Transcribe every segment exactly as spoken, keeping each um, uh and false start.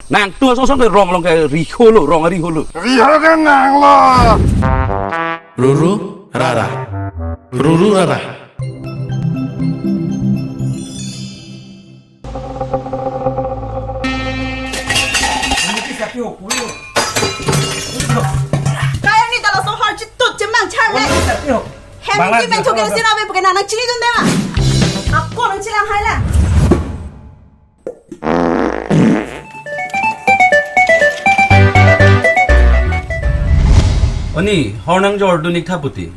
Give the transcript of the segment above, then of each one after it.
Nangtum asong song ke rong along ke riholo, rong ariholo. Riho ke nanglo. Ruru rara. Ruru rara. Kaya ni dalam sohor citut cemang charle. Hem Bangla ki men thoke sina be pukena nang chini dun dema. Ako nang chilang hai la. Oni, hor nangjordun ik tha puti.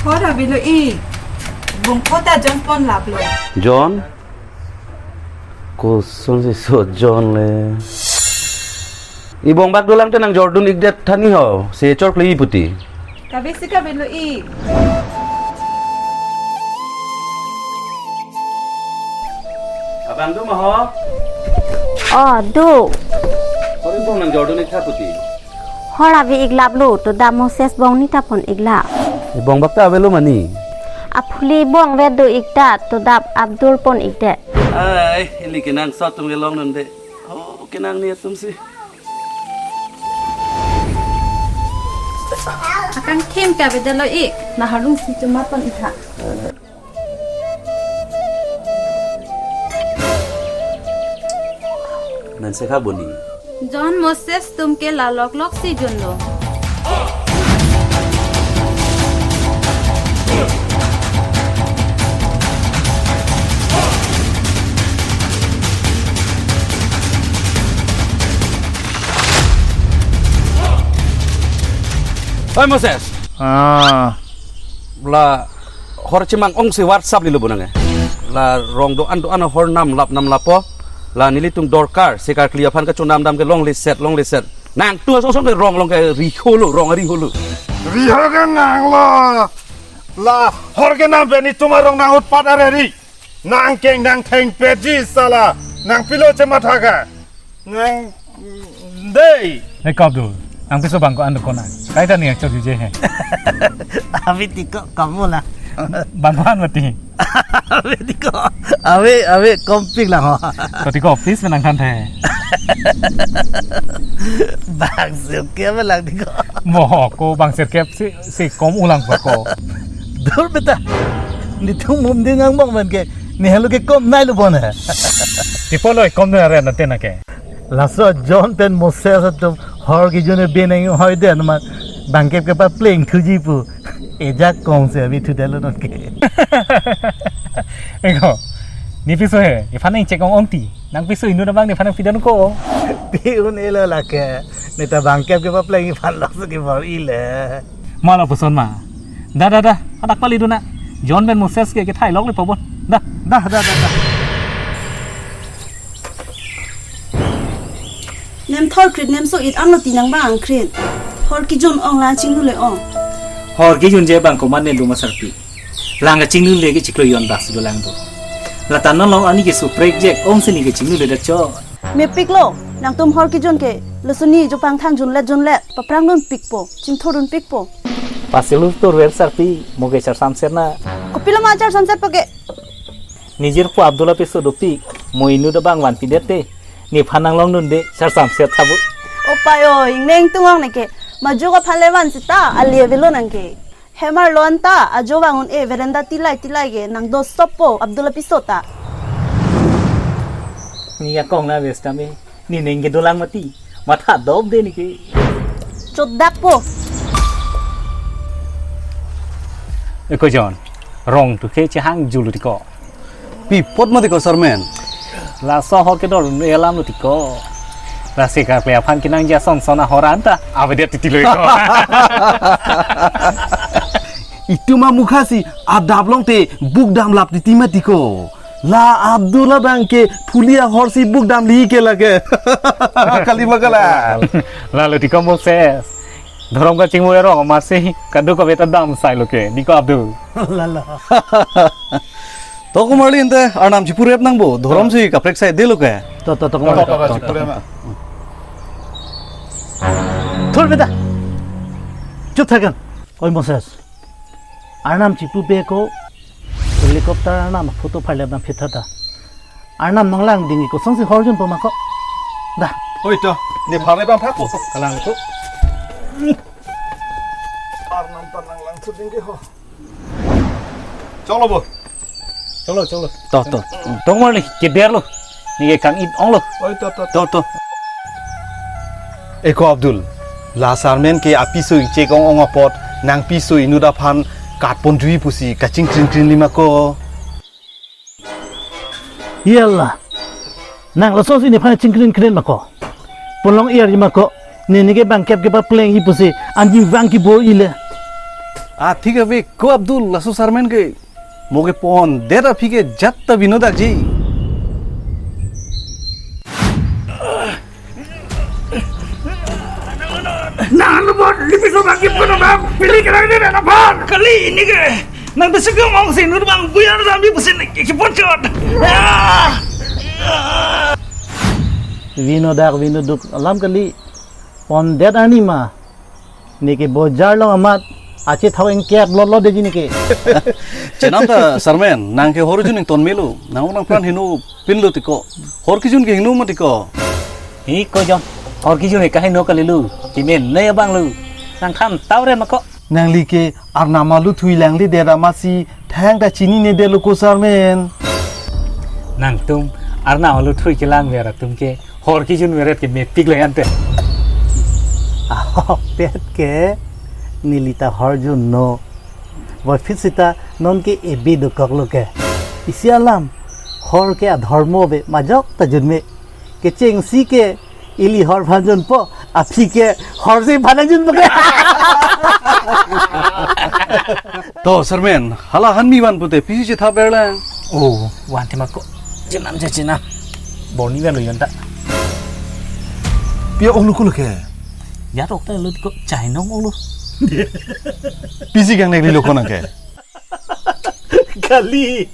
Hor avelo ik. Bung kota John pon laplo. John? Kosonsi so John le. Ibongbak dolang te nangjordun ikdet tha ni ho, si chorkli puti. Kave si kavelo ik. Abang do ma ho? Oh, do. Hor ibong nangjordun ik tha puti. Hor ave ik laplo, to da Moses bong ni ta pon ik la. Ibongbak ta avelo mani. Aphuli bong ve do ik ta, to da Abdul pon ikdet. Ai, ili kenang sot atum kelong non de. Oh, kenang ni atum si. Akangkhem kavedetlo ik, nahar along si chuma pon ik tha. Mense kha boni. John Moses atum ke la loklok si junlo. Oi Moses. Ah. La hor chemang ongsi WhatsApp lilo bonang e. La rong do-an do-an hor namlap namlappo. La nelitum dorkar, sekarkli aphan kachonam dam ke longle set, longle set. Nangtum asong song ke rong along ke riholo, rong ariholo. Riho ke nanglo. La hor kenam pen itum arong nang utpat areri. Nang keng nang thengpetji sala. Nang pilo chematha ka. Nang dei. Hei kop do. Nangpiso bang ko-an do kona. Kaita ni akchor juje he. Ave tiko kamu la. Bang ko-an mati. Ave tiko. Ave, ave kompik lang ho. Ko tiko office menang kan the. Bang sirkep lang tiko. Mo ko bang sirkep si, si kom ulang pa ko. Dur beta. Nelitum mum ding angbong pen ke. Neli helo ke kom nai lo bon he. Tipo lo kom nai ren na tena ke. Laso John pen Moses atum hor kejun e beneng hoi den ma bangkep kepapleng thuji pu. Ejak kong se abi thudetlo non ke. Eko. Nepiso he, nephan nang chek ong ong ti. Nangpiso inut abang nephan nangpidun ko. Pi un-elo lake. Neta bangkep kepapleng nephan lok se kebor-i le. Ma lapuson ma. Da, da, da. Adak pali duna. John pen Moses ke kethai lok le pabon. Da. Da, da, da, da. Nem thor krit nem so it an lo ti nang bang krit. Hor kejun ong la chinglu le ong. Hor kejun je bang komat ne duma sarpi. Lang kachinglu le ke chiklo yon bak si dolang do. Lata non long ani ke suprek jek ong sini kachinglu le da cho. Mepik lo, nangtum hor kejun ke, lusuni jupang thang junlet junlet, paprang dun pikpo, chingthur dun pikpo. Pasilu tur ver sarpi, mo ke charsam ser na. Kopilo ma charsam ser po ke. Nijir po Abdullah piso dopik, mo inut abang vanpidet te, nephan nanglong dun de, charsam ser tha bo. Opay o, ingneng tungong neke, majok aphan le van sita, ali avelo nang ke. Hem arlo anta, ajo vang un-e veranda tilai tilai ke nang do stop po Abdullah piso ta. Ni akong na bes tame, ni neng ke dolang mati. Matha dop de ni ke. Chodak po. Eko John, rong tu ke chehang julu tiko. Pi apot mati ko, Sarmen? Laso hor kedor alam lo tiko. Lasi karkli aphan kenangji ason son ahor anta. Avedet titi lo iko. Itum amukha si adap long te buk damlap titi mati ko. La Abdullah bang ke phuli ahor si buk damli ke lake. Kali ma kala. Lalo tiko Moses. Dhorom kachingmu erong amatsi kadokave ta dam sai lo ke. Tiko Abdul. Lalo. To kumar li ente arnam chipurep nangpo, dhorom si kaprek sai delo ke. To, to, to, kumar. To, to, to, to, chipurep ma. Thur beta. Chup thakan. Oi Moses. Arnam chipupe ko helicopter arnam photo pharle dam phitha ta. Arnam nanglangding ke kosonsi hor junpo ma ko. Da. Oi to, ne phare bang phak ko. Kalang ko. Arnam ta nanglangthu ding ke ho. Cholo bo. Cholo, cholo. To, to. Tong marli, keder lo. Neke kang-it onglo. Oi to, to. To, to. Eko Abdul, la sarmen ke apiso ingchek ong-ong apot nangpiso inut aphan katpon jui pusi kachingkrin krin lima ko. Yalla. Nang lasonsi nephan chingkrin krin ma ko. Pulong iyar ma ko. Ne neke bangkep ke papleng-i pusi anjing vang kibor-i le. Ah, thik ave ko Abdul, laso sarmen ke. Mo kepondet aphi ke jat ta vino dakji. Nang lo bot, lipi so bang kip kono bang, pili kena ini na pan. Kali ini ke, nang besok ke ngong si nur bang buyar dami pusin ke kipon chot. Ah! Vino dak, vino duk alam kali. Pondet ani ma. Neke bojar long amat, ache thau ingkep lolo deji neke. Chenam ta sarmen, nang ke hor jun ington melo, nang nangpran heno pinlo tiko. Hor kijun ke heno ma tiko. Hi ko jon, hor kijun ke kaheno kalilu, kimen ne abang lu. Nang khan tau re ma ko. Nangli ke Arnam alutthu langledet amatsi thangta chinine detlo ko sarmen. Nangtum Arnam alutthu kelang ver atum ke hor kijun meret ke mepik le ante. Ahok pet ke neli ta hor junno. Voiphit sita non ke ebe dokok lo ke. Isi alam hor ke adhormo ave, majok ta junme. Kechengsi ke ili hor phan junpo, aphi ke hor si phan junpo ke. To, sarmen, hala hanmi van pute, pisi chethap berlang. Oh, van tema ko. Chenam cha chenam. Boni van lo yonta. Pia onglo kulo ke. Ya rok ta lo ko chainong onglo. Pisi gang nek lilo konang ke. Kali.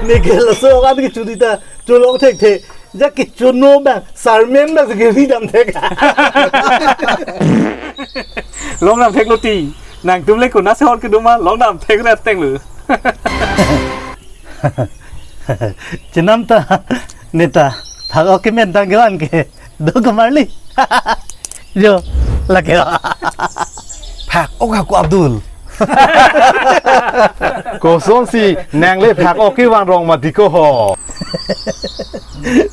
Neke laso kan ke churi ta cholong thekthe. Ja ke chuno bang, sarmen bang ke ri dam thek. Long dam thek lo ti. Nangtum le kuna se hor kedoma, long dam thek re teng lo. Chenam ta, neta, phak ok kemen tang kevan ke. Do kamarli. Jo, lake. Phak ok ha ko Abdul. Kosonsi nangle phak ok kevan rong ma tiko ho.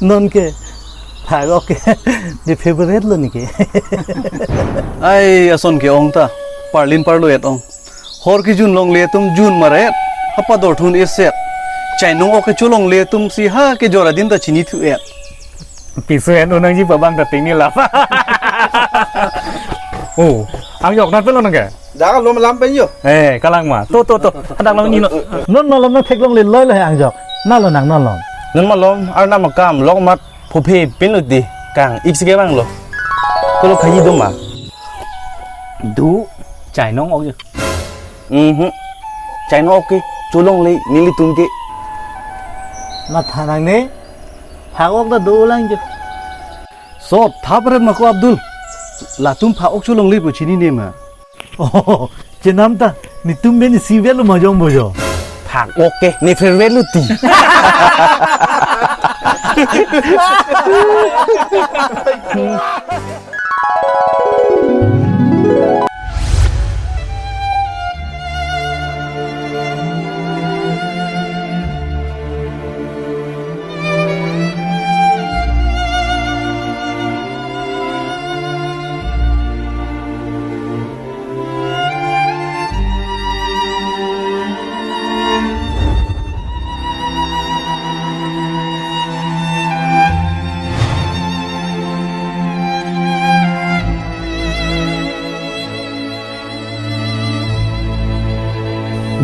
Non ke phak ok ke ne favorite lo neke. Ai ason ke ong ta. Parlin parlo et ong. Hor kijun longle atum jun maret, hapa dorthun eset. Chainong ok kecho longle atum si ha kejor adin ta chinithu et. Piso en unang ji babang ta tingni lap. Oh, angjok nat pelo nang ke? Jangan lo malam pen yo. Eh, kalang ma. To, to, to. Hadak long ni lo. Non malom nang theklongle loi loi angjok. Na lo nang non lo. Non malom Arnam akam long mat phuphe pin lo di. Kang-iksi ke bang lo. Kolo khaji do ma. Du, chainong ok. Mhm. Chainong ok kecho longle nelitum ke. Matha nangne, phak ok ta dolang jo. So, thap ret ma ko Abdul. Latum phak ok cho longle pu chinine ma. Oh, chenam ta, netum ben isi vel lo ma jong bo jo. Phak ok ke ne favorite lo ti.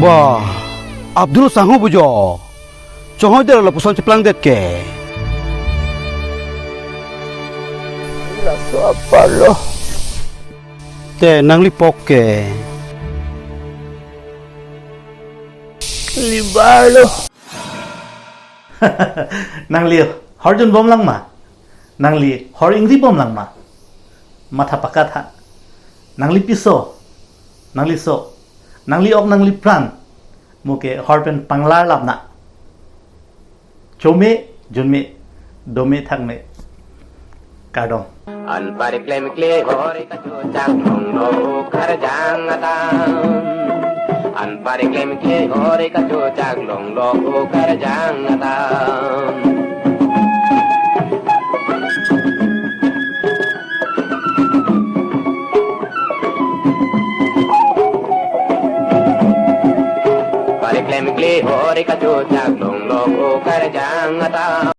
Bah, Abdul sangho bujo. Chonghoi der lapuson cheplang det ke. Laso apar lo. Te nangli pok ke. Liver lo. Nangli hor junbom lang ma? Nangli hor ingri bom lang ma? Matha pakat ha. Nangli piso, nangli so, nangli ok nangli pran. Mo ke hor pen panglar lap na. Chome, Junme, dome thangme, kardom. An pari klemkle hori kachochak longlo karjang atam. An pari klemkle hori kachochak longlo karjang atam. Pari klemkle hori kachochak longlo karjang atam.